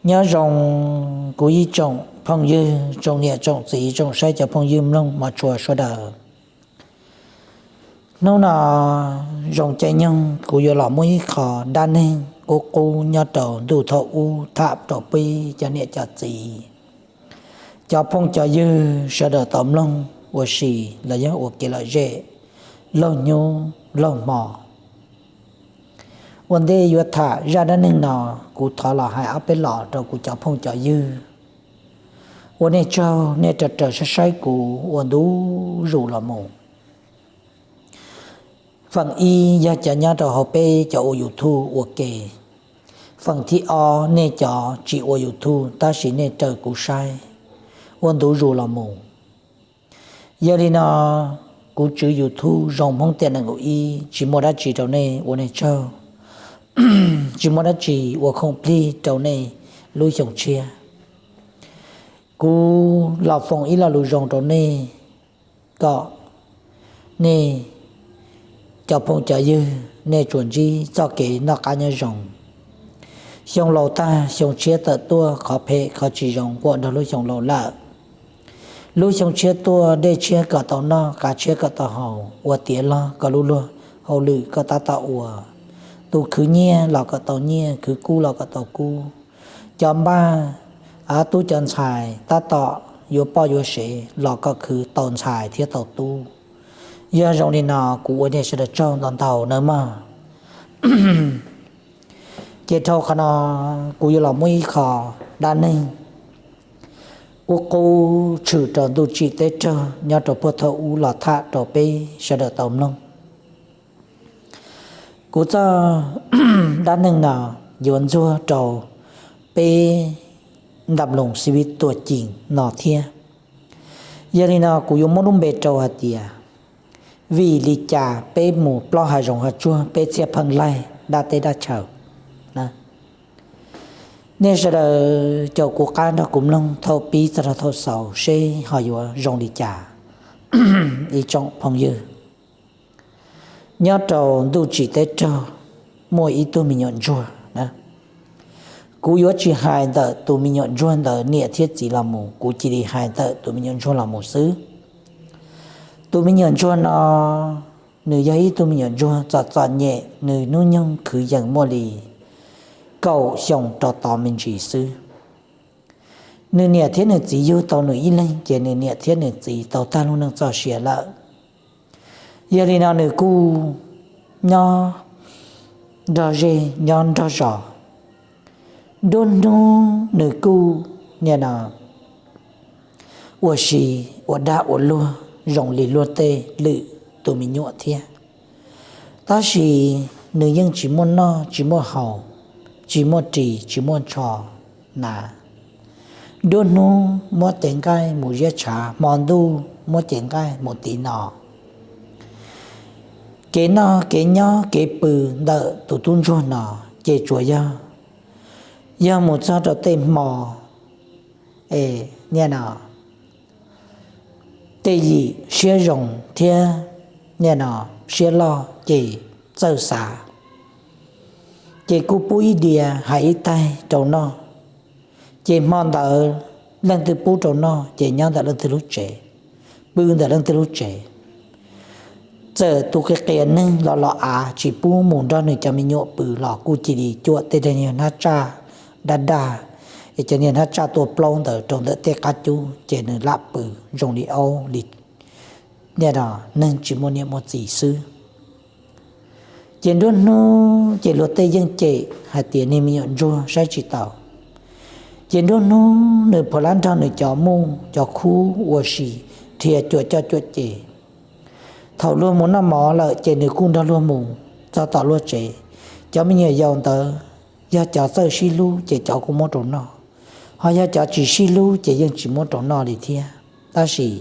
Nyob zoo kuv ib tsoom phooj ywg, tsoom niam tsoom txiv, tsoom saib cov phooj ywg mloog mos tshua sawv daws. Hnub no zoo caij nyoog kuv yuav los muab ib qho dab neeg qub qub nyob rau ntuj thaum ub tham rau peb cov niam cov txiv, cov phooj cov ywg sawv daws tau mloog ua si los yog ua kev lom zem laug hnub laug hmo. Ua ntej yuav tham zaj dab neeg no, kuv thov los hais ob peb los rau kuv cov phooj cov ywg. Ua nej tsaug nej raws raws saib saib kuv ua ntu zus los mus. Feem ib yog cov nyob rau hauv peb cov ua YouTube ua ke. Feem thib ob nej cov tsis ua YouTube tab sis nej raws kuv saib ua ntu zus los mus. Yog li no, kuv tswv YouTube zoo Hmoob Tiam nees nkaum ib tsis muaj dab tsi rau nej ua nej tsaug, tsis muaj dab tsi ua khoom plig rau nej lub xyoo tshiab. Kuv los foom ib lo lus zoo rau nej, kom nej cov phooj cov ywg nej tsuas ntsib txoj kev noj qab nyob zoo. Xyoo laus tag xyoo tshiab tawm tuaj, qhov phem qhov tsis zoo quaj nrog lub xyoo laus lawm. Lub xyoo tshiab tuaj, dej tshiab kom tau noj, qav tshiab kom tau haus, ua tiav log kom lub luag hauj lwm kom tab tom ua. Tus khwv nyiaj los kom tau nyiaj, khwv kub los kom tau kub. Cov npaj, tub cov ntxhais tab tom yuav poj yuav sev los kom khwv tau ntxhais thiab tau tub. Yog zoo li no, kuv ua nej sawv daws tsaug ntau ntau nawb mog. Ces dhau qhov no, kuv yuav los muab ib qho dab neeg qub qub tshwm rau ntuj tsim teb raug nyob rau puag thaum ub los tham rau peb sawv daws tau mloog. Kuv txoj dab neeg no yuav ntxuag rau peb ntam loos xib vib tuaj ceem no thiab. Yog li no kuv yuav muab lub npe rau hais tias, vim li cas peb mus plob hav zoov hav tsuag peb txhiaj pheej laig dab teb dab chaw. Nej sawv daws caum kuv qab nrog kuv mloog thaum pib txog rau thaum xaus seb ho yuav zoo li cas. Ib tsoom phooj ywg, nyob rau ntuj tsim teb raug muaj ib tug me nyuam ntsuag na. Kuv yuav tsis hais ntawm tus me nyuam ntsuag ntawd niam thiab txiv los mus, kuv cia li hais ntawm tus me nyuam ntsuag los mus xwb. Tus me nyuam ntsuag no, nws yog ib tug me nyuam ntsuag txom txom nyem, nws hnub nyoog kwv yees muaj li kaum xyoo rau tod me ntsis xwb. Nws niam thiab nws txiv yug tau nws ib leeg, ces nws niam thiab nws txiv tau tag lub neej txoj sia lawm. Yog li no nws kuj nyob nrog zej nyob nrog zos. Nruab hnub nws kuj niaj no ua si, ua dag ua luag zoo li luag tej lwm tus me nyuam thiab. Tab sis nws yeej tsis muaj noj tsis muaj haus, tsis muaj ris tsis muaj tsho na. Nruab hnub muab cev nqaij mus ziab tshav, hmo ntuj muab cev nqaij mus tiv no. Kev noj kev nyob kev pw ntawm tus tub ntsuag no ces tsuas yog, yog mus txog rau tej hmo, niaj no tej yim siab zoo thiab niaj no siab loj ces txawj xav, ces kuj pub ib diav hais ib taig rau noj. Ces hmo ntawd leej twg pub rau noj ces nyob ntawm leej twg lub tsev, pw ntawm leej twg lub tsev. Txawm tus qias qias neeg los los av tsis pub mus nrog nws cov me nyuam pw los kuj cia li cuam tej niag hnab tsaj daj daj, es cov niag hnab tsaj tua plaub ntawd rau ntawm tej qab cub ces nws lam pw zoo li aub li, niaj no neeg tsis muaj niam muaj txiv xwb. Ces nruab hnub ces luag tej yeej cem hais tias niag me nyuam ntsuag saib tsis taus. Ces nruab hnub nws pom lab nrog nws cov muj cov khub ua si dhia cuam coj cuam ces. Thaum luag mus noj mov lawm ces nws kuj nrog luag mus txog tom luag tsev. Cov me nyuam yaus ntawd yog cov txawj sib hlub ces cov kuj muab rau noj, ho yog cov tsis sib hlub ces yeej tsis muab rau noj li thiab. Tab sis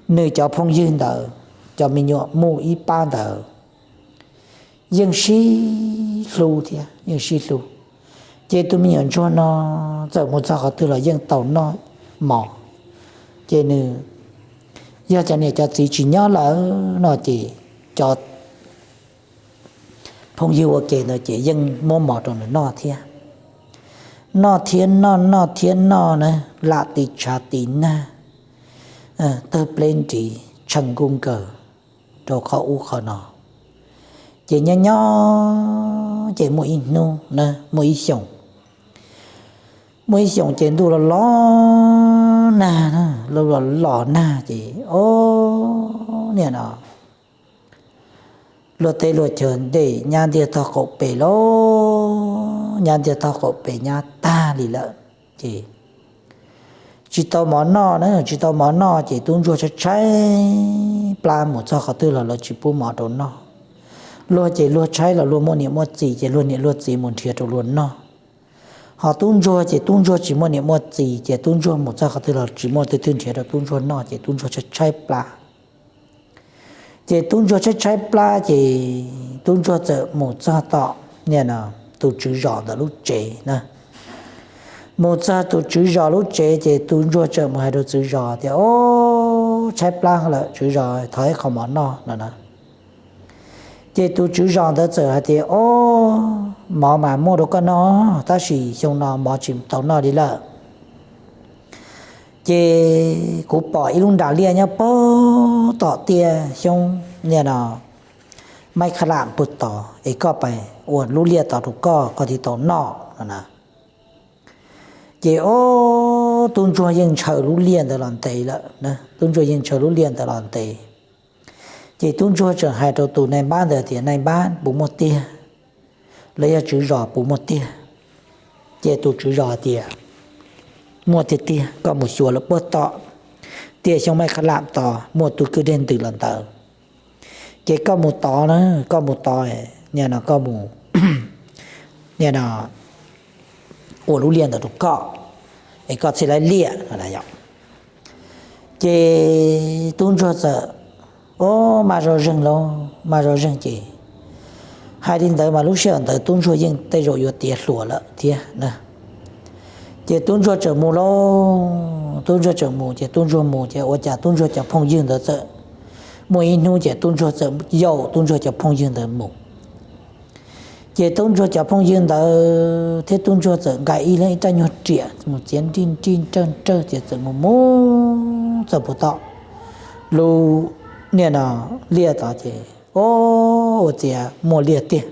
nws cov phooj ywg ntawd, cov me nyuam muj ib pab ntawd yeej sib hlub thiab yeej sib hlub. Ces tus me nyuam ntsuag no txawm mus txog qhov twg los yeej tau noj mov. Ces nws yog cov niam cov txiv tsis nyob lawm no ces cov phooj ywg ua ke ntawd ces yeej muab mov rau nws noj thiab. noj thiab noj, noj thiab noj na, lam tis tshav tis nag, tawg pleb nris tshee nkuj nkaws rau qhov ub qhov no. Ces nyob nyob ces muaj ib hnub na, muaj ib xyoos, muaj ib xyoos ces ntuj los los nag, los los nag ces o, niaj no luag teb luag chaw ntej nyab ntiaj tog qaum pem lauj, nyab ntiaj tog qaum pem nyab tag li lawm. Ces tsis tau mov noj na, tsis tau mov noj ces tub ntsuag tshaib tshaib plab mus txog qhov twg los lawv tsis pub mov rau noj. Luag ces luag tshaib los luag muaj niam muaj txiv ces luag niam luag txiv mus nrhiav rau luag noj. Ho tub ntsuag ces tub ntsuag tsis muaj niam muaj txiv ces tub ntsuag mus txog qhov twg los tsis muaj leej twg nrhiav rau tub ntsuag noj ces tub ntsuag tshaib tshaib plab. Ces tub ntsuag tshaib tshaib plab ces tub ntsuag txawm mus txog tom niaj no tus tswv zos ntawd lub tsev na. Mus txog tus tswv zos lub tsev ces tus ntsuag txawm mus hais rau tswv zos tias, O, tshaib plab lawm tswv zos, thov ib qho mov noj no na. Ces tus tswv zos ntawd txawm hais tias, O, mov mas muaj rau koj noj, tab sis xyoo no mov tsis tau noj li lawm. Ces kuv pom ib lub nras liaj nyob pag tom tiaj xyoob niaj no maib khab lam pag tod es koj pab ua lub liaj tod rau koj, koj thiaj tau noj no na. Ces o, tub ntsuag yeej ntshaw lub liaj ntawd los ntev lawm, tub ntsuag yeej ntshaw lub liaj ntawd los ntev. Ces tub ntsuag tseem hais rau tus nais npab ntawd tias, Nais npab, puas muaj tiag? Los yog tswv zos, puas muaj tiag? Ces tus tswv zos tias, Muaj tiag tiag, koj mus xyuas lawm pag tom tiaj xyoob maib khab lam tod muaj tug kwj deg ntws los ntawd. Ces koj mus tod na, koj mus tod, niaj no koj mus, niaj no ua lub liaj ntawd rau koj es koj thiaj li liaj. Ces tub ntsuag txawm, O, mas zoo zeeg lauj, mas zoo zeeg ces. Hais li ntawd mas lub sij hawm ntawd tub ntsuag yeej tej zaum yuav tiav hluas lawm thiab na. Ces tub ntsuag tseem mus lauj, tub ntsuag tseem mus ces tub ntsuag mus ces ua cas tub ntsuag cov phooj ywg ntawd txawm, muaj ib hnub ces tub ntsuag txawm yaum tub ntsuag cov phooj ywg ntawd mus. Ces tub ntsuag cov phooj ywg ntawd thiab tub ntsuag txawm nqa ib leeg ib rab nyuag riam mus txiav nrij nrij nrawj nrawj ces txawm mus mus txog puag tom lub niaj no liaj tod ces, O, ua ciav muaj liaj tiag.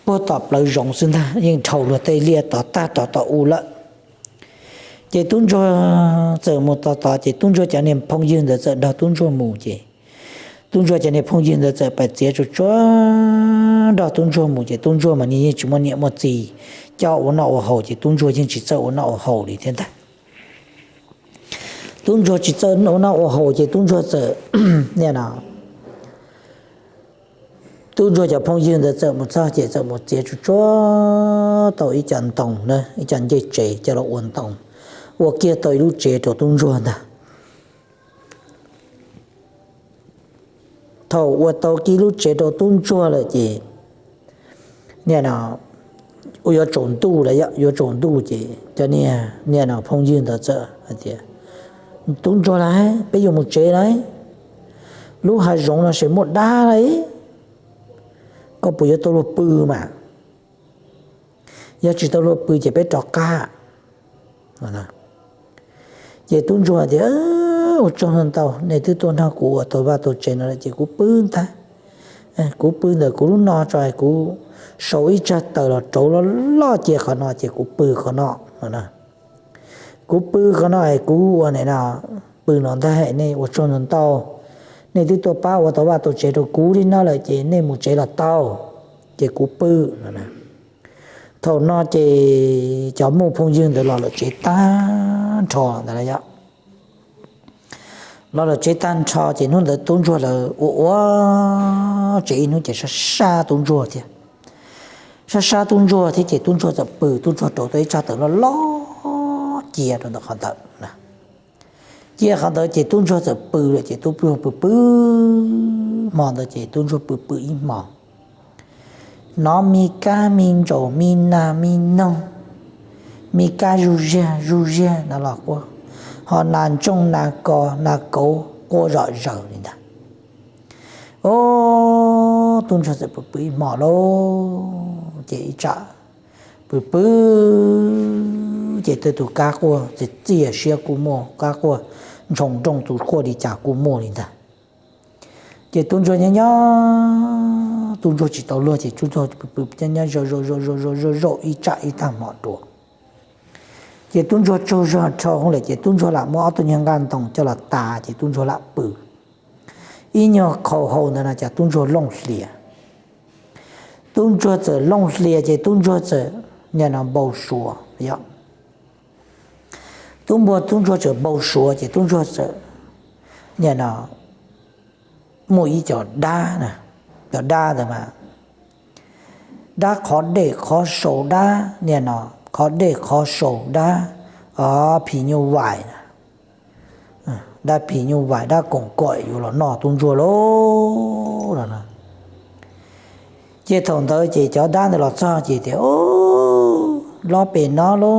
Puag tom plawv zoov xwb ntag, yeej dhau luag tej liaj tod tag rov tom u lawm. Ces tub ntsuag txawm mus txog tod ces tub ntsuag cov niag phooj ywg ntawd txawm nrog tub ntsuag mus ces tub ntsuag cov niag phooj ywg ntawd txawm pais txiav tsuag tsuag nrog tub ntsuag mus ces tub ntsuag mas nws yeej tsis muaj niam muaj txiv coj ua noj ua haus ces tub ntsuag yeej tsis txawj ua noj ua haus li thiab ntag. Tub ntsuag tsis txawj ua noj ua haus ces tub ntsuag txawm, niaj no tub ntsuag cov phooj ywg ntawd txawm mus txog ces txawm mus txiav tsuag tsuag tau ib co ntoo na, ib co ncej tsev coj los ua ntoo, ua kiag tau ib lub tsev rau tub ntsuag ntag. Thaum ua tau kiag lub tsev rau tub ntsuag lawm ces, niaj no, ua yuav tsaus ntuj lawm, yuav tsaus ntuj ces cov niag, niaj no phooj ywg ntawd txawm hais tias, Tub ntsuag lauj, peb yuav mus tsev lauj, lub hav zoov no ces muaj dab lauj, koj puas yuav tau luag pw mas? Yog tsis tau luag pw ces peb rov qab. Ces tub ntsuag tias, Ua tsaug ntau, nej twb tuaj nrog kuv ua tau vaj tau tsev no lawm ces kuv pw ntag. Kuv pw ntawm kuv lub no tso, kuv sau ib tsag taws los rauv loj loj cia qhov no ces kuv pw qhov no. Kuv pw qhov no es kuv ua, niaj no, pw no ntag, nej ua tsaug ntau ntau. Nej twb tuaj pab ua tau vaj tau tsev rau kuv li no lawm ces nej mus tsev los tau, ces kuv pw. Thaum no ces cov muj phooj ywg ntawd los lawm tsev tag nrho ntawd. Los lawm tsev tag nrho ces hnub ntawd tub ntsuag lawv ua ua tsev ib hnub ces sab sab tub ntsuag thiab. Sab sab tub ntsuag thiab ces tub ntsuag txawm pw, tub ntsuag rauv tau ib tsag taws loj loj cia rau ntawm qhov ntawd. Cia qhov ntawd ces tub ntsuag txawm pw lawm ces tub ntsuag pw pw hmo ntawd ces tub ntsuag pw pw ib hmo. Hnov me kab me ntsaum me nas me noog, me kab zuj ziag zuj ziag no los quaj, ho nas ntsooj nas kos nas kauv quaj zom zaws li ntag. Ob, tub ntsuag txawm pw pw ib hmo lauj, ces ib tsam pw pw pw ces tej tus kab quaj txias txias siab kuj muaj, kab quaj ntshoo nrooj tus quaj li cas kuj muaj li ntag. Ces tub ntsuag nyob nyob, tub ntsuag tsis tau luag ces tub ntsuag pw pw nyob nyob zaum zaum zaum zaum zaum zaum ib tsam ib tag hmo dua. Ces tub ntsuag tsaug zog dhau hwv lawm ces tub ntsuag lam muab ob tug nyuag nqaj ntoo coj los tas ces tub ntsuag lam pw. Ib nyuag khau hau ntawd no ces tub ntsuag looj hlias. Tub ntsuag txawm looj hlias ces tub ntsuag txawm nim no npau suav yom. Tub npua tub ntsuag txawm npau suav ces tub ntsuag txawm nim no muaj ib co dab, cov dab ntawd mas dab qhov dej qhov sau, dab nim no qhov dej qhov sau, dab phim nyuj vais na, dab phim nyuj vais, dab koom kawm yuav los noj tub ntsuag lauj no. Ces thaum ntawd ces cov dab ntawd los txog ces tias, Ub, los pem no lauj,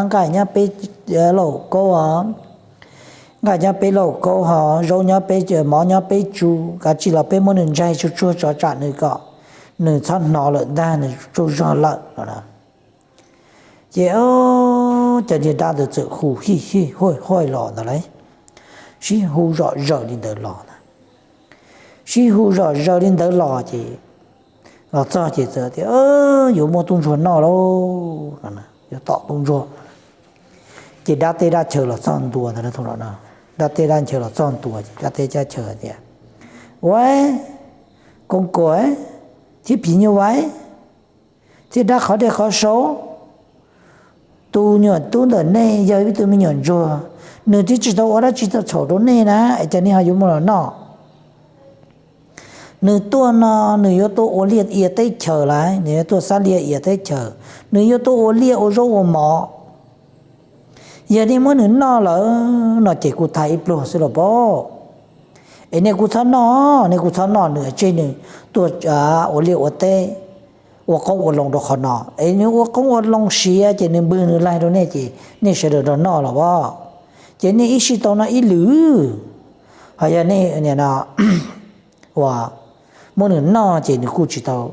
nqaij nyob peb lauj kaub hos, nqaij nyob peb lauj kaub hos, zaub nyob peb, mov nyob peb tsu, kav tsij los peb muab nws ntsaig tsuag tsuag tso tsam nws kom nws txhob hnov lawm ntag, nws tsaug zog lawm no. Ces cov niag dab ntawd txawm hu hij hij haj haj los ntawd lauj, sib hu zom zaws li ntawd los ntag. Sib hu zom zaws li ntawd los ces los txog ces txawm tias, Yuav muab tub ntsuag noj lauj, yuav tom tub ntsuag. Ces dab teb dab chaw los txog ntua ntawd, dab teb dab chaw los txog ntua ces dab teb dab chaw tias, Ua, koom kawm thiab phim nyuj vais thiab dab qhov dej qhov sau, tus nyuam tub ntawm nej yog ib tug me nyuam ntsuag, nws twb tsis tau ua dab tsi txhaum rau nej na es cas nej ho yuav muab los noj? Nws tuaj no nws yuav tuaj ua liaj ia teb chaws lauj, nws yuav tuaj xab liaj ia teb chaws, nws yuav tuaj ua liaj ua zaub ua mov. Yog nej muab nws noj lawm no ces kuj tag ib pluag xwb los pob. Es nej kuj txhob noj, nej kuj txhob noj nws, tseg nws tuaj ua liaj ua teb, ua qoob ua loo rau qhov no es nws ua qoob ua loo siav ces nws npwg nws laig rau nej ces nej sawv daws nrog noj los pob. Ces nej ib sij tau noj ib lwm, ho yog nej nim no ua muab nws noj ces nws kuj tsis tau,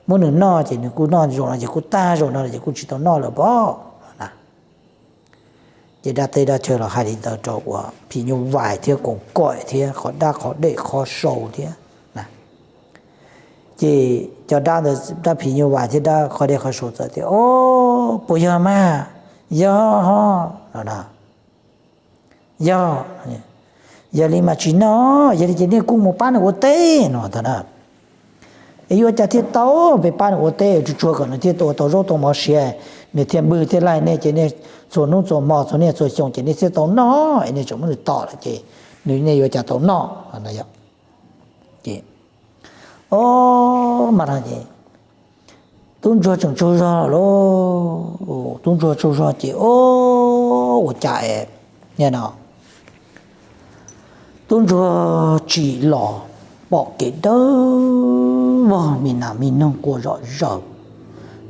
muab nws noj ces nws kuj noj zaum no ces kuj tag zaum no ces kuj tsis tau noj lawm pob. Ces dab teb dab chaw los hais li ntawd rau uas phim nyuj vais thiab koom kawm thiab qhov dab qhov dej qhov sau thiab. Ces cov dab ntawd, dab phim nyuj vais thiab dab qhov dej qhov sau txawm tias, Ob, puas yog mas? Yog, no, yog, yog li mas tsis noj, yog li ces nej kuj mus pab nws ua teb no ntag na. Es yuav ua cas thiaj tau, peb pab nws ua teb tsuag tsuag kom nws thiaj ua tau zaub tau mov siav, nws thiaj npwg thiaj laig nej ces nej txhua hnub txhua hmo txhua niaj txhua xyoo ces nej thiaj tau noj, es nej tseem muab nws tom lawm ces nws nej yuav ua cas tau noj no. Ces, o, mas no ces tub ntsuag tseem tsaug zog lawm lauj, tub ntsuag tsaug zog ces, o, ua cas es nim no tub ntsuag tsim los pom kev dawb vog, me nas me noog quaj zom zaws.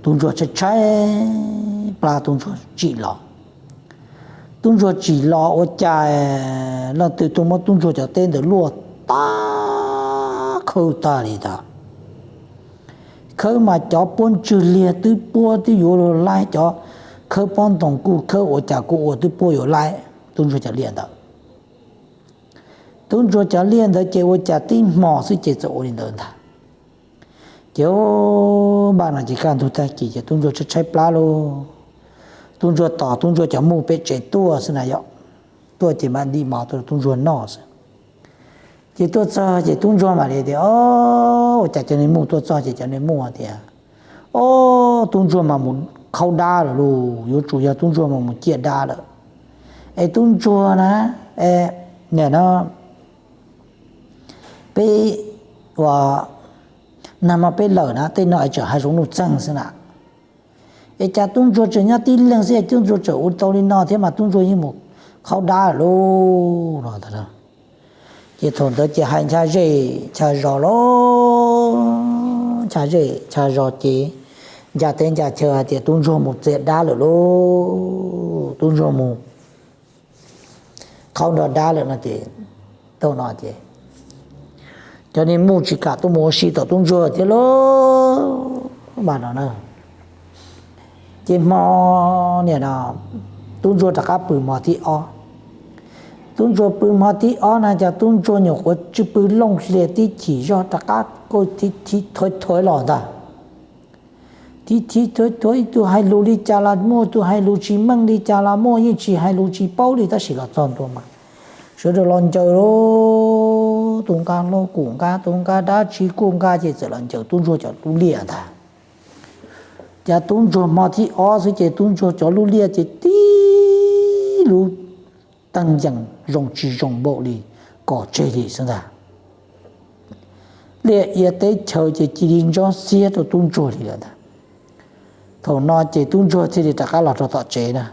Tub ntsuag tshaib tshaib plab tub ntsuag tsim los. Tub ntsuag tsim los ua cas leej twg tuaj muab tub ntsuag cov teb ntawd luaj tag, khawb tag li ntawd. Khawb mas cov puab ntswg liag twb puab twb yuav luag laib, cov khawb pob ntoos kuj khawb ua cas kuj ua twb puab yuav laib tub ntsuag cov liaj ntawd. Tub ntsuag cov liaj ntawd ces ua cas tib hmo xwb ces txawm ua li ntawd ntag. Ces npaj no ces kaj ntug tag kis ces tub ntsuag tshaib tshaib plab lauj. Tub ntsuag tos tub ntsuag cov muj pem tsev tuaj xwb na yom. Tuaj ces mam ntim mov tuaj rau tub ntsuag noj xwb. Ces tuaj txog ces tub ntsuag mam li tias, O, ua cas cov niag muj tuaj txog ces cov niag muj tias, O, tub ntsuag mas mus qhaub dab lawm lauj, yuav tsum yog tub ntsuag mas mus ciaj dab lawm. Es tub ntsuag na, nim no peb ua nag hmo peb lawm na, tej no es tseem hav zoov nuj txeeg xwb na. Es cas tub ntsuag tseem nyob tib leeg xwb es tub ntsuag tseem ua tau li no thiab mas tub ntsuag yeej mus qhaub dab lawm lauj no. Ces thaum ntawd ces hais ncha zej ncha zos lauj, ncha zej ncha zos ces ncha teb ncha chaw hais tias tub ntsuag mus txiav dab lawm lauj, tub ntsuag mus qhaub nrog dab lawm no ces, tau no ces cov niag muj tsis kam tuaj mus ua si tom tub ntsuag thiab lauj. Mas no na, ces hmo, niam no, tub ntsuag rov qab pw hmo thib ob. Tub ntsuag pw hmo thib ob na, cas tub ntsuag nyuam qhuav tsis pw looj hlias tib chim zog rov qab kuj thib thib thuav thuav los ntag. Thib thib thuav thuav, ib tug hais lus li cas los muaj, tus hais lus tsis meej li cas los muaj, yeej tsis hais lus tsis paub li, tab sis los txog ntua mas sawv daws los ncaws lauj, tus nqa hlau kuj nqa, tus nqa dab tsi kuj nqa, ces txawm los ncaws tub ntsuag cov lub liaj ntag. Cas tub ntsuag hmo thib ob xwb ces tub ntsuag cov lub liaj ces tib lub teeb yees zoo tsis zoo npaum li, kom tseg li xwb ntag. Liaj ia teb chaws ces cia li ntsob xiab rau tub ntsuag li lawm ntag. Thaum no ces tub ntsuag thiaj li rov qab los rau tom tsev na.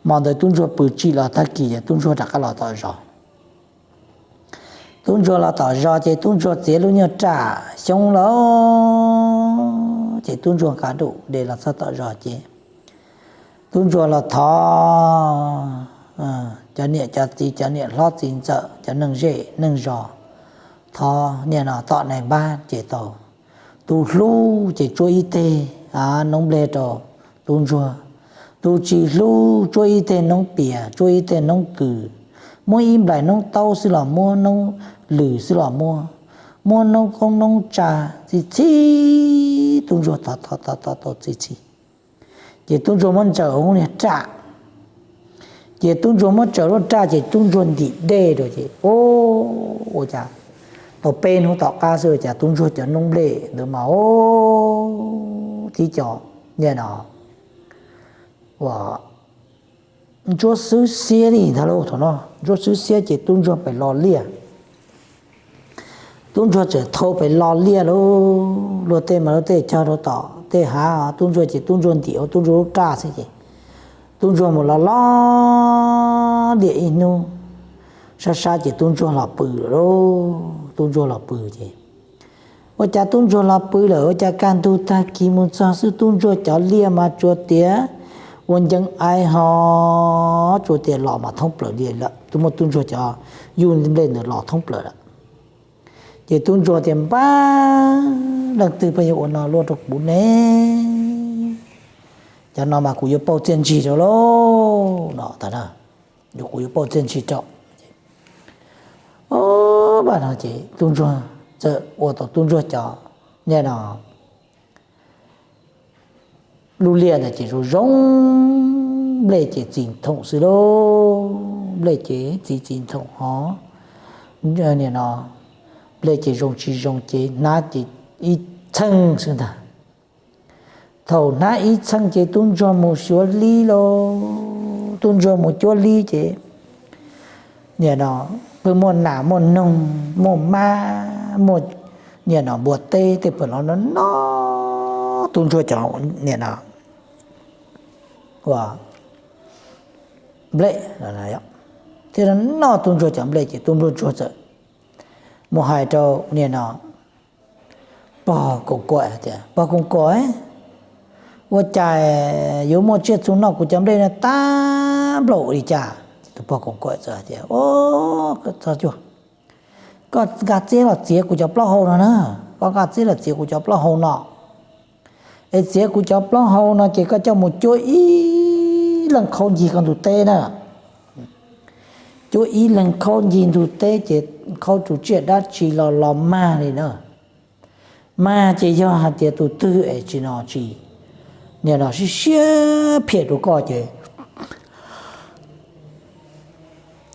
Hmo ntawd tub ntsuag pw tsim los tag kis ces tub ntsuag rov qab los tom zos. Tub ntsuag los tom zos ces tub ntsuag txiav lub nyuag raj xyoob los, ces tub ntsuag nqa dum de los txog tom zos ces tub ntsuag los thov cov niam cov txiv, cov niam hlob txiv ntxawm, cov neeg zej neeg zos, thov niam no tom nais npab ces tau. Tus hlub ces tsuab ib teg noob nplej rau tub ntsuag. Tus tsis hlub tsuab ib teg noob pias, tsuab ib teg noob kws, muab ib nplais noob taub xwb los muab, noob lws xwb los muab, muab noob qoob noob tsa, txi txhib tub ntsuag, thov thov thov tau txi txhib. Ces tub ntsuag muab ntsaws hauv niag raj, ces tub ntsuag muab ntsaws lub raj ces tub ntsuag ntim dej rau ces, ua cas tau peb hnub tom qab xwb ua cas tub ntsuag cov noob nplej ntawd mas, tib co, niam no, ua ntsuab xwb xiab li ntag lauj. Thaum no ntsuab xwb xiab ces tub ntsuag pem lo liaj. Tub ntsuag txawm thau pem lo liaj lauj, luag tej mas luag tej cog rau tom tej hav, tub ntsuag ces tub ntsuag ntim ua tub ntsuag lub raj xwb ces tub ntsuag mus lo lo liaj ib hnub, sab sab ces tub ntsuag los pw lawm lauj. Tub ntsuag los pw ces, ua cas tub ntsuag los pw lawm ua cas kaj ntug tag kis mus txog xwb tub ntsuag cov liaj mas tsuas tias ua nceev aiv ho, tsuas tias los mas thoob plaws li lawm, twb muab tub ntsuag cov yuj nplej ntawd los thoob plaws lawm. Ces tub ntsuag tias, npab, leej twg pheej yuav ua no luaj rau kuv ne? Cov no mas kuv yuav pauj txiaj ntsig rau lauj no, kuv yuav pauj txiaj ntsig rau. Npaj no ces tub ntsuag txawm ua tau tub ntsuag cov, niam no, lub liaj ntawd ces zoo zoo, nplej ces txi nthoom xwb lauj, nplej ces txi txi nthoom ho, niam no, nplej ces zoo tsis zoo ces hnab ces ib txheej xwb ntag. Thaum hnab ib txheej ces tub ntsuag mus xyuas li lauj, tub ntsuag mus cuab li ces, niam no, pheej muaj nas muaj noog muaj mab muaj, niam no, npua teb tej pem los no no, tub ntsuag cov, niam no, ua nplej thiab no no tub ntsuag cov nplej ces tub ntsuag txawm mus hais rau, niam no, pog koom kuam tias, pog koom kuam, ua cas yuav muaj tsiaj txhu noj kuv cov nplej no tag nplaum li cas? Tus pog koom kuam txawm hais tias, txog cuag, koj nqa txiab los txiav kuv cov plaub hau no na, koj nqa txiab los txiav kuv cov plaub hau no, es txiav kuv cov plaub hau no ces koj coj mus cuab ib leeg khaub ncig koj ntug teb na. Cuab ib leeg khaub ncig ntug teb ces khaub tus tsiaj dab tsi los los mag li na. Mag ces yog hais tias tus twg es tsis no tsis, niam no, siab siab phiam rau koj ces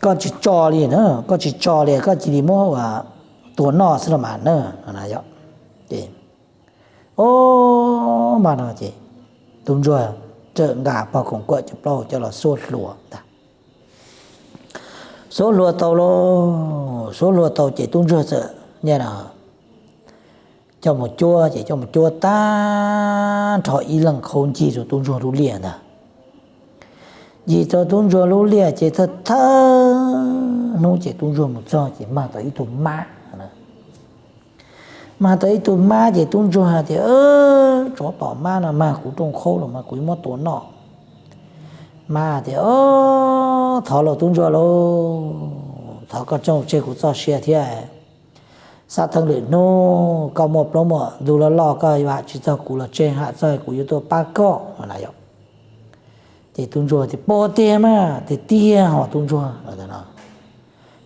koj tsis tso li na, koj tsis tso li koj cia li muab ua tua noj xwb los mas na. Ces, o, npaj no ces tub ntsuag txawm nqa pog koom kuam cov plaub hau coj los xuab hlua ntag. Xuab hlua tau lauj, xuab hlua tau ces tub ntsuag txawm, niam no, coj mus cuab ces coj mus cuab tag nrho ib leeg khaub ncig rau tub ntsuag lub liaj ntag. Ncig tau tub ntsuag lub liaj ces thawj thawj hnub ces tub ntsuag mus txog ces mag tau ib tug mab. Mag tau ib tug mab ces tub ntsuag hais tias, tsov tom mab no mag kuv rooj khaub los mas kuv yuav muab tua noj. Mab tias, thov lauj tub ntsuag lauj, thov koj txhob tseg kuv txoj sia thiab. Xav theej lwm hnub koj muaj plaub muaj ntug loj loj koj yuav ham tsis txog kuv los tseg, ham txog kuv yuav tuaj pab koj no yom. Ces tub ntsuag tias, Puas tiag mas? Tiag tiag hos tub ntsuag no.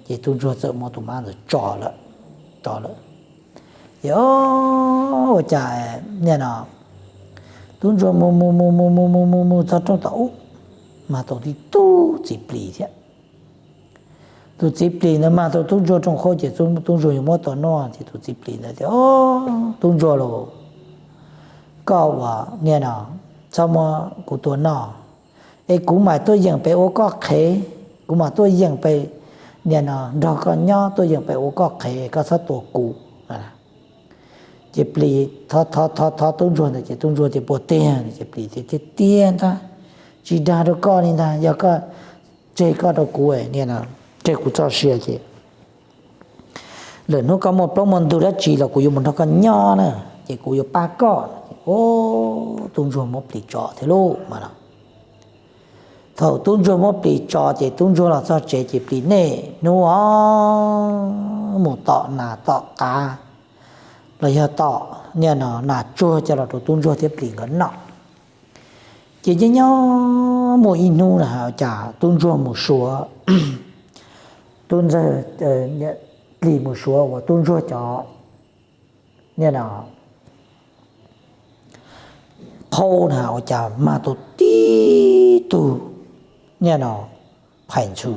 Ces tub ntsuag txawm muab tus mab ntawd tso lawm, tso lawm. Ces ua cas niaj no tub ntsuag mus mus mus mus mus mus mus mus txog rooj tom ub, mag tau tib tug txiv plis thiab. Tus txiv plis ntawd mag tau tub ntsuag rooj qhub ces tub ntsuag yuav muab tau noj ces tus txiv plis ntawd tias, Tub ntsuag lauj, koj ua niaj no txhob muab kuv tua noj, es kuv mam tuaj yeem pem ua koj qhev, kuv mam tuaj yeem pem niaj no nrog koj nyob, tuaj yeem pem ua koj qhev, koj txhob tua kuv. Ces plis thov thov thov tub ntsuag ntawd ces tub ntsuag tias, Puas tiag? Ces plis tias, Tiag tiag ntag, tsis dag rau koj li ntag, yog koj tseg koj rau kuv, niaj no tseg kuv txoj sia ces lwm hnub koj muaj plaub muaj ntug dab tsi los kuv yuav mus nrog koj nyob na, ces kuv yuav pab koj. Tub ntsuag muab plis tso thiab lauj mas no. Thaum tub ntsuag muab plis tso ces tub ntsuag los txog tsev ces plis niaj hnub mus tom nas tom qav los yog tom niaj no nas tsuag coj los rau tub ntsuag thiab plis nkawd noj. Ces nyob nyob muaj ib hnub na cas tub ntsuag mus suav, tub ntsuag, plis mus suav uas tub ntsuag cov niaj no qhau na ua cas mag tau tib tug niaj no phais ntxhw.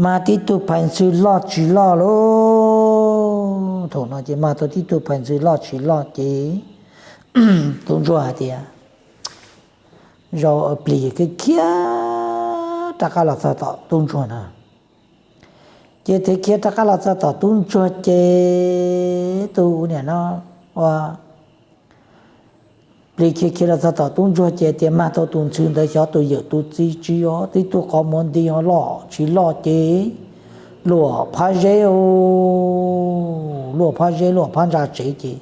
Mag tib tug phais ntxhw loj tsis loj lauj. Thaum no ces mag tau tib tug phais ntxhw loj tsis loj ces tub ntsuag hais tias, zaum plis khiav khiav rov qab los txog tom tub ntsuag na. Ces tib khiav rov qab los txog tom tub ntsuag ces tus niaj no ua plis khiav khiav los txog tom tub ntsuag ces tias mag tau tus ntxhw ntawd xyov tus yawm tus txiv tsis yog tib tug qhov muag nti loj tsis loj ces luam phab zeb, luam phab zeb luam phab ntsa tsev ces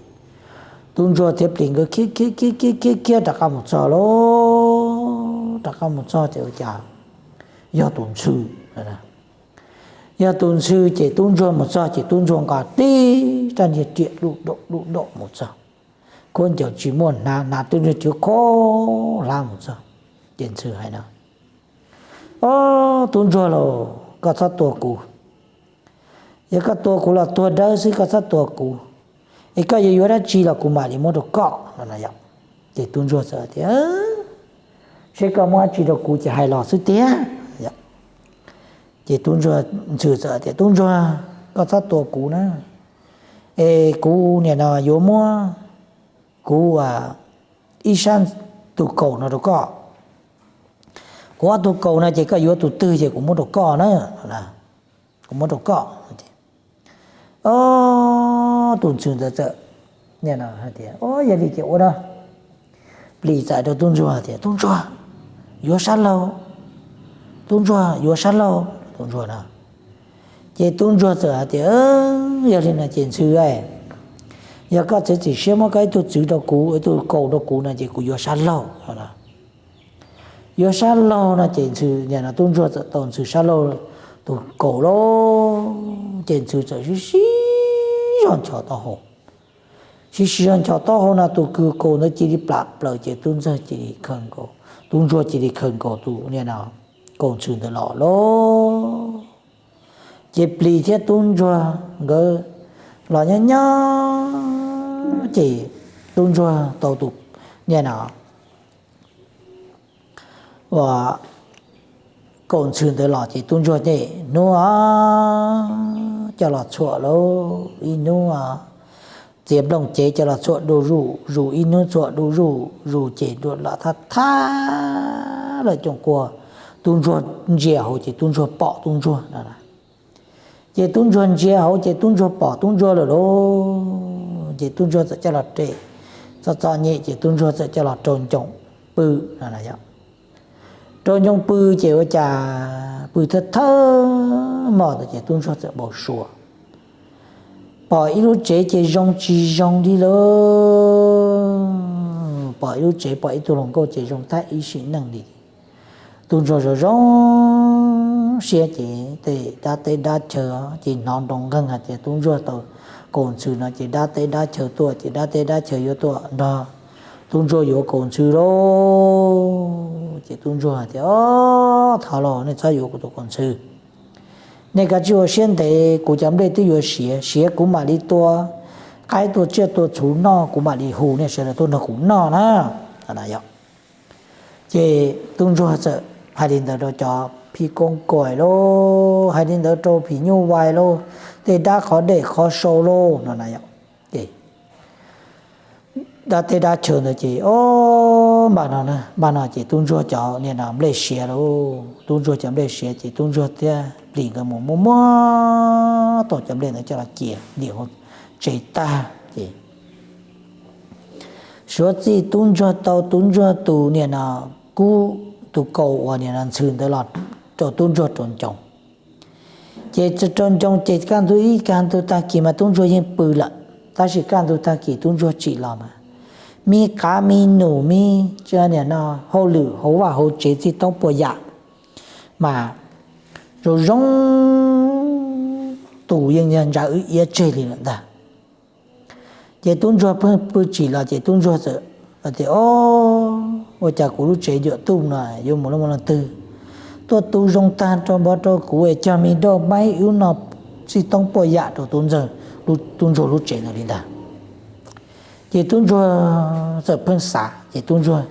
tub ntsuag thiab plis nkawd khiav khiav khiav khiav khiav khiav rov qab mus txog lauj. Rov qab mus txog ces ua cas yog tus ntxhw. Yog tus ntxhw ces tub ntsuag mus txog ces tub ntsuag nqa tib rab niag riam duj daum duj daum mus txog, khaub ncaws tsis muaj hnav, hnav tib niag riam khaub hlab mus txog. Ces ntxhw hais no, Ob, tub ntsuag lauj, koj txhob tua kuv. Yog koj tua kuv los tuag dawb xwb, koj txhob tua kuv. Es koj yuav yuav dab tsi los kuv mam li muab rau koj no yom. Ces tub ntsuag txawm tias, Seb koj muab dab tsi rau kuv ces hais los xwb tiag. Ces tub ntsuag, ntxhw txawm tias, Tub ntsuag, koj txhob tua kuv na. Es kuv niaj no yuav muab kuv ib sab tus kaus no rau koj. Kuv ob tug kaus no ces koj yuav tus twg ces kuv muab rau koj na. Kuv muab rau koj. Ob, tus ntxhw ntawd txawm, Yog li ces ua no. Plis txawm hais rau tub ntsuag tias, Tub ntsuag, yuav sab laug. Tub ntsuag, yuav sab laug. Tub ntsuag no, ces tub ntsuag txawm hais tias, Yog li no ces ntxhw, yog koj txiav txim siab muab koj ib tug txwv rau kuv, ib tug kaus rau kuv no ces kuv yuav sab laug. Yuav sab laug no ces ntxhw, tub ntsuag txawm tau ntxhw sab laug tus kaus lauj. Ces ntxhw txawm sib sib zog nchos taub hau. Sib sib zog nchos taub hau no tus kws kaus ntawd cia li plam plaws ces tub ntsuag cia li khaws nkaus, tub ntsuag cia li khaws nkaus tus niaj no kaus ntxhw ntawd los lauj. Ces plis thiab tub ntsuag nkawd los nyob nyob ces tub ntsuag tau tus niaj no ua kaus ntxhw ntawd los ces tub ntsuag niaj hnub coj los txhuam lauj, ib hnub txiav nplooj cev coj los txhuam du zuj zus, ib hnub txhuam du zuj zus ces dua los thab thab lawm coom kuag, tub ntsuag ntsia hauv ces tub ntsuag pom tub ntsuag no. Ces tub ntsuag ntsia hauv ces tub ntsuag pom tub ntsuag lawm lauj. Ces tub ntsuag txawm coj los rem txom txom nyem ces tub ntsuag txawm coj los rau ncoo pw no. Rau ncoo pw ces ua cas pw thawj thawj hmo ntawd ces tub ntsuag txawm npau suav pom ib lub tsev ces zoo tsis zoo li lawm. Pom ib lub tsev, pom ib tug hluas nkauj ces zoo tag ib sim neej li. Tub ntsuag zoo zoo siab ces tej dab teb dab chaw ces hnov nroo nqeeg hais tias tub ntsuag tau kaus ntxhw no ces dab teb dab chaw tuaj ces dab teb dab chaw yuav tuaj nrog tub ntsuag yuav kaus ntxhw lauj. Ces tub ntsuag tias, Ob, thov lauj, nej txhob yuav kuv tus kaus ntxhw. Nej kav tsij ua siab ntev, kuv cov nplej twb yuav siav, siav kuv mam li tua qaib tua tsiaj tua txhuv noj, kuv mam li hu nej sawv daws tuaj nrog kuv noj na. Ces tub ntsuag txawm hais li ntawd rau cov phij koob kais lauj, hais li ntawd rau phim nyuj vais lauj, tej dab qhov dej qhov sau lauj no na. Ces dab teb dab chaw ntawd ces, Ob, npaj no, npaj no ces tub ntsuag cov niag no nplej siav lauj, tub ntsuag cov nplej siav ces tub ntsuag thiab plis nkawd mus muab muab tau cov nplej ntawd coj los cia dim hauv tsev tag ces suav txij tub ntsuag tau tub ntsuag tus niag no kub, tus kaus uas niag no ntxhw ntawd los rau tub ntsuag rau ncoo. Ces rau ncoo ces kaj ntug ib kaj ntug tag kis mas tub ntsuag yeej pw lawm, tab sis kaj ntug tag kis tub ntsuag tsim los mas me qav me num me, niag no hauj lwm hauv vaj hauv tsev txij toob puas yam mas zoo zoo, tus yeej ntsa wb iab tseg li lawm ntag. Ces tub ntsuag pheej pw tsim los ces tub ntsuag txawm tias, Ob, ua cas kuv lub tsev ncuam tuj no yuav mus lub mus leej twg tuaj tu zoo tag rau npov rau kuv es cog me dauj maib ub no txij toob puas yam rau tub ntsuag lub tsev ntawd li ntag. Ces tub ntsuag txawm pheej xav ces tub ntsuag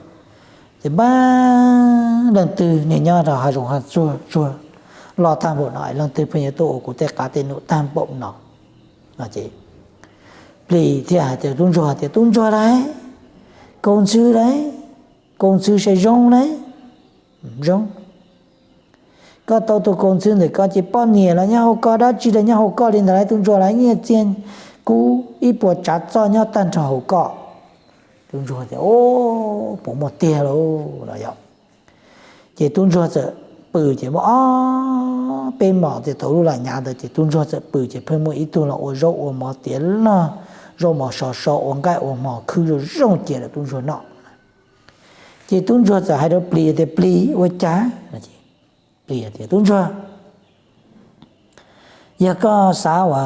tias, Npab, leej twg niag nyob rau hav zoov hav tsuag tsuag loj tag npaum no, leej twg pheej yuav tuaj ua kuv tej qav tej num tag npaum no. Plis thiaj hais tias, tub ntsuag tias, Tub ntsuag lauj, kaus ntxhw lauj, kaus ntxhw saib zoo lauj, zoo. Koj tau tus kaus ntxhw ntawm ko ces poj niam los nyob hauv koj, dab tsi los nyob hauv koj li ntawd lauj, tub ntsuag lauj, nyiaj txiag kub ib puas tsav txoj nyob tag nrho hauv koj. Tub ntsuag tias, Puas muaj tiag lauj no yom. Ces tub ntsuag txawm pw ces muaj ob peb mos tias tau lub laj nyav ntawd ces tub ntsuag txawm pw ces pheej muaj ib tug los ua zaub ua mov tiav log, zaub mov sov so ua nqaij ua hmo khwb zoo zoo cia rau tub ntsuag noj. Ces tub ntsuag txawm hais rau plis tias, Plis, ua cas? Plis tias, Tub ntsuag, yog koj xav ua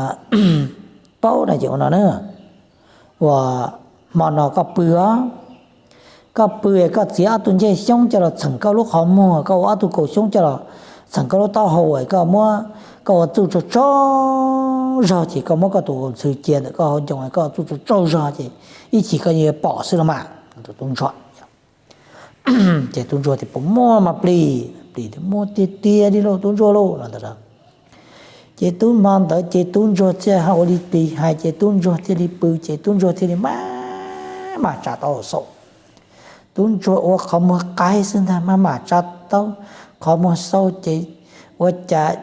paub no ces ua no na, ua hmo no koj pw os, koj pw es koj txiav ob tug ncej xyoob coj los txheem koj lub qhov muag, koj ua ob tug kaus xyoob coj los txheem koj lub taub hau es koj muab, koj ua txuj tsaug tsaug zog ces koj muab koj tus kaus ntxhw cia ntawm koj hauv ncoo es koj ua txuj tsaug tsaug zog ces ib chim koj yuav pom xwb los mas. Tub ntsuag, ces tub ntsuag tias, Puas muaj mas plis? Plis tias, Muaj tiag tiag li lauj tub ntsuag lauj no ntag. Ces tub hmo ntawd ces tub ntsuag thiaj ua li plis hais ces tub ntsuag thiaj li pw ces tub ntsuag thiaj li maj mam tsa taub hau xauj. Tub ntsuag ua qhov muag qaib xwb ntag, maj mam tsa taub qhov muag xauj ces ua cas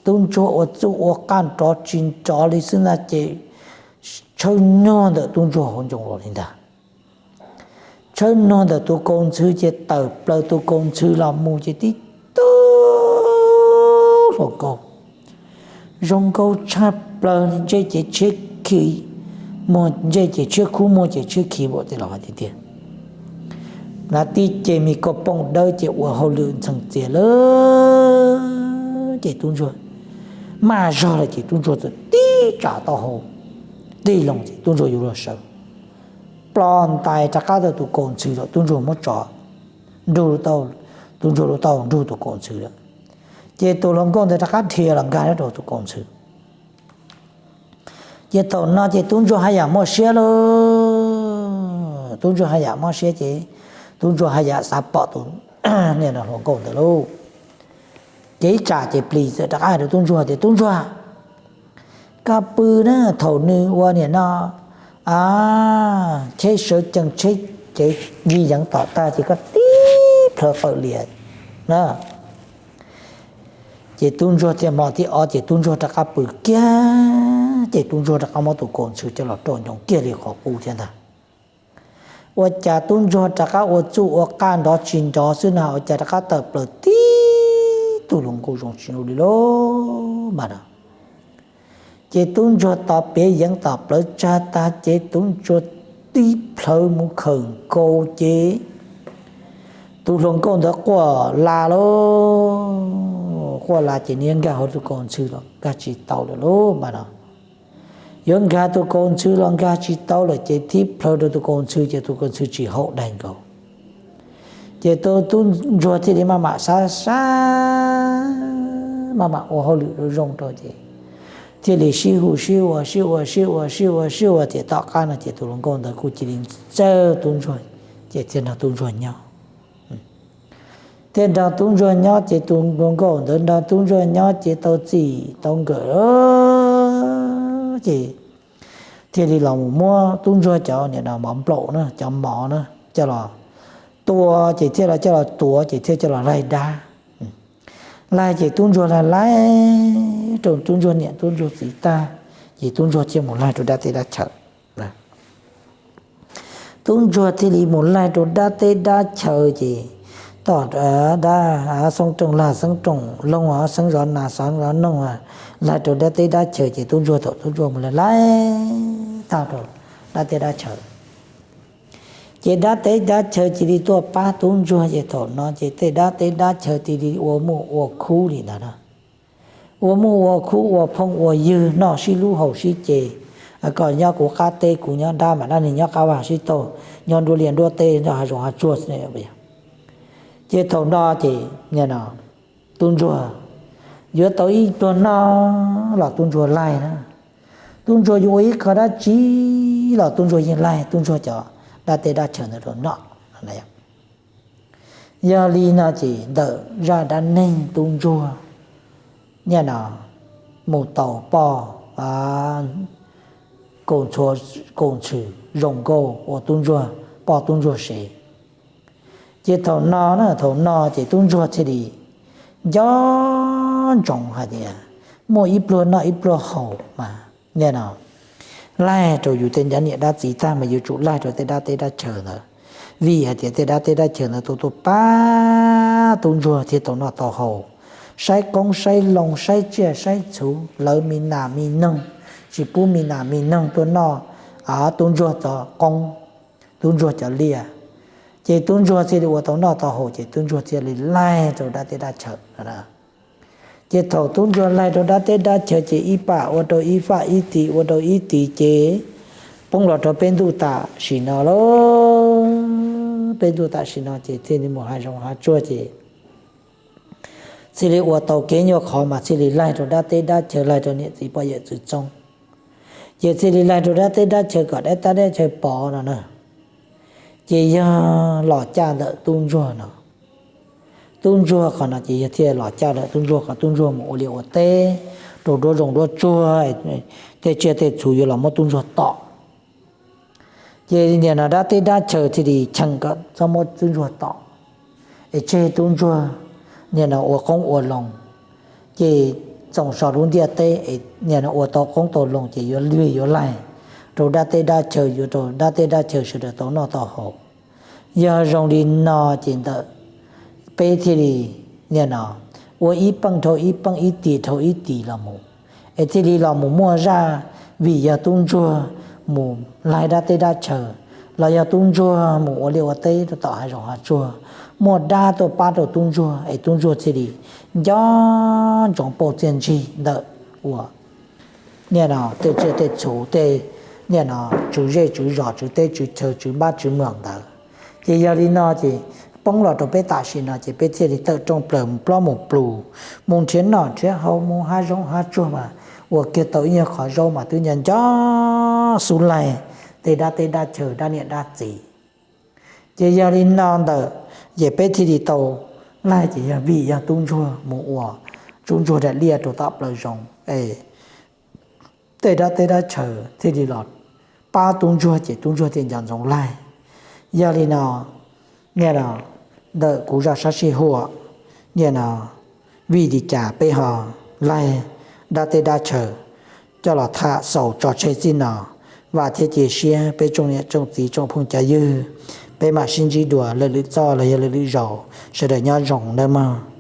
tub ntsuag ua txuj ua qaj nrov tsis nrov li xwb ntag ces tshawb nuag ntawm tub ntsuag hauv ncoo los li ntag. Tshawb nuag ntawm tus kaus ntxhw ces tawm plaws tus kaus ntxhw los mus ces tib tug hluas nkauj zoo nkauj tshaj plaws, ntsej ces tshiab khi, muag, ntsej ces tshiab khub, muag ces tshiab khi npaum tej los hais tiag tiag. Hnav tib ce me kaus pooj dawb ces ua hauj lwm ntxhee txias lawm ces tub ntsuag maj zog lawm ces tub ntsuag txawm tib tsam taub hau tig loo ces tub ntsuag yuav luag sawv, plo ntais rov qab tau tus kaus ntxhw lawm, tub ntsuag muab tso nrug, tub ntsuag lub taub hau nrug tus kaus ntxhw lawm. Ces tus hluas nkauj ntawd rov qab dhia los nkag rau tus kaus ntxhw. Ces thaum no ces tub ntsuag haj yam mob siab lauj, tub ntsuag haj yam mob siab ces tub ntsuag haj yam xav pom tus niag hluas nkauj ntawd lauj. Ces ib tsam ces plis txawm rov qab hais rau tub ntsuag tias, Tub ntsuag, koj pw na, thaum nws ua niam no, a, tsheb sawv cees tsheb cev ncig yeev tom tag ces koj tib plhaw qawm lias na. Ces tub ntsuag thiaj hmo thib ob ces tub ntsuag rov qab pw kiag, ces tub ntsuag rov qab muab tus kaus ntxhw coj los rau ncoo kiag li qhov qub thiab ntag. Ua cas tub ntsuag rov qab ua txuj ua qaj nrov tsis nrov xwb na, ua cas rov qab tawm plaws tib tug hluas nkauj zoo tsis zoo li lauj mas no. Ces tub ntsuag tos piav yeev tom plawv tsag tag ces tub ntsuag tib plhaw mus khawm nkaus ces tus hluas nkauj ntawd quaj la lauj, quaj las ces nws yuav nkag hauv tus kaus ntxhw los nkag tsis tau lawm lauj mas no. Yuav nkag tus kaus ntxhw los nkag tsis tau lawm ces thib plhaw rau tus kaus ntxhw ces tus kaus ntxhw tsis haum daig nkaus. Ces tub ntsuag thiaj li maj mam xav xav, maj mam ua hauj lwm zoo rau ces thiaj li sib hu sib ua sib ua sib ua sib ua sib ua ces tom qab no ces tus hluas nkauj ntawd kuj cia li txawj tub ntsuag, ces thiaj nrog tub ntsuag nyob. Thiaj nrog tub ntsuag nyob ces tus hluas nkauj ntawd nrog tub ntsuag nyob ces tau txij tau nkawm ces thiaj li los mus muab tub ntsuag cov niam no mov nplaum na, cov mov na coj los tua, ces thiaj los coj los tuav ces thiaj coj los laig dab. Laig ces tub ntsuag laig laig rau tub ntsuag niam tub ntsuag txiv tag, ces tub ntsuag thiaj mus laig rau dab teb dab chaw. Tub ntsuag thiaj li mus laig rau dab teb dab chaw ces tom dab xeeb rooj lag xeeb rooj loog xeeb zov nas xeeb zov noog, laig rau dab teb dab chaw ces tub ntsuag thaum tub ntsuag mus laig laig tag rau dab teb dab chaw ces dab teb dab chaw cia li tuaj pab tub ntsuag ces thaum no ces tej dab teb dab chaw cia li ua muaj ua khub li ntawd na. Ua muaj ua khub ua phooj ua ywg noj sib hlub haus sib ce. Koj nyob kuv qab teb kuv nyob dab mas dab neeg nyob qab vaj sib taug, nyob nruab liaj nruab teb nyob hav zoov hav tsuag. Ces thaum no ces tub ntsuag yuav tau ib pluag noj los tub ntsuag laig na. Tub ntsuag yuav ua ib qho dab tsi los tub ntsuag yeej laig tub ntsuag cov dab teb dab chaw ntawd rau noj. Yog li no ces ntawm zaj dab neeg tub ntsuag niaj no mus tau poj kaus ntxhw zoo nkauj ua tub ntsuag poj tub ntsuag sev. Ces thaum no na thaum no ces tub ntsuag thiaj li nco ntsoov hais tias muaj ib pluag noj ib pluag haus mas niaj no laig rau yus tej dab niam dab txiv tag mas yuav tsum laig rau tej dab teb dab chaw ntawd, vim hais tias tej dab teb dab chaw ntawd tau tuaj pab tub ntsuag thiaj tau noj tau haus, saib qoob saib loo saib tsiaj saib txhu, lawv me nas me noog tsis pub me nas me noog tuaj noj tub ntsuag cov qoob, tub ntsuag cov liaj. Ces tub ntsuag thiaj li ua tau noj tau haus ces tub ntsuag thiaj li laig rau dab teb dab chaw. Ces thaum tub ntsuag laig rau dab teb dab chaw ces ib pam ua rau ib pam ib tis ua rau ib tis ces poob los rau peb ntuj tam sim no lauj. Peb ntuj tam sim no ces thiaj li mus hav zoov hav tsuag ces thiaj li ua tau kev nyuaj qhov mas thiaj li laig rau dab teb dab chaw laig rau niam txiv poj yawm txwv txoob. Ces thiaj li laig rau dab teb dab chaw kom dab teb dab chaw pov no na. Ces yog los caj ntawm tub ntsuag no, tub ntsuag qhov no ces yog thiaj los caj ntawm tub ntsuag kom tub ntsuag mus ua liaj ua teb rau duab zoo duab tsuag, tej tsiaj tej txhu yuav los muab tub ntsuag tom. Ces niaj no dab teb dab chaw thiaj li cheem kom txhob muab tub ntsuag tom, es tseg tub ntsuag niaj no ua qoob ua loo, ces txoos so lub ntiaj teb es niaj no ua tau qoob tau loo ces yuav luag yuav laig rau dab teb dab chaw, yuav rau dab teb dab chaw sawv daws tau noj tau haus. Yog zoo li no ces ntawm peb thiaj li niaj no ua ib peej dhau ib peej ib tis dhau ib tis los mus, es thiaj li los mus muaj zaj vim yog tub ntsuag mus laig dab teb dab chaw, los yog tub ntsuag mus ua liaj ua teb rau tom hav zoov hav tsuag, muaj dab tuaj pab rau tub ntsuag es tub ntsuag thiaj li nco ntsoov pauj txiaj ntsig ntawm uas niaj no tej tsiaj tej txhu tej niaj no tswv zej tswv zos tswv teb tswv chaw tswv npab tswv mom ntawd. Ces yog li no ces poob los rau peb tam sim no ces peb thiaj li tawm rooj plaws mus plob mus plus, mus nrhiav noj nrhiav haus mus hav zoov hav tsuag mas ua kiag tau ib nyuag qhov zaub mas twb nco nco xub laig tej dab teb dab chaw dab niam dab txiv. Ces yog li no ntawm ces peb thiaj li tau laig ces yog vim yog tub ntsuag mus ua tub ntsuag daim liaj rau tom plaws zoov es tej dab teb dab chaw thiaj li los pab tub ntsuag ces tub ntsuag thiaj nco ntsoov laig. Yog li no niaj no ntawm kuv zaj sab sij huam niaj no vim li cas peb ho laig dab teb dab chaw coj los tham xaus tso tseg txij no. Vam thiab cia siab peb tsoom niam tsoom txiv tsoom phooj cov ywg, peb mam sib ntsib dua lwm lwm txoj los yog lwm lwm zaus, sawv daws nyob zoo nawb mog.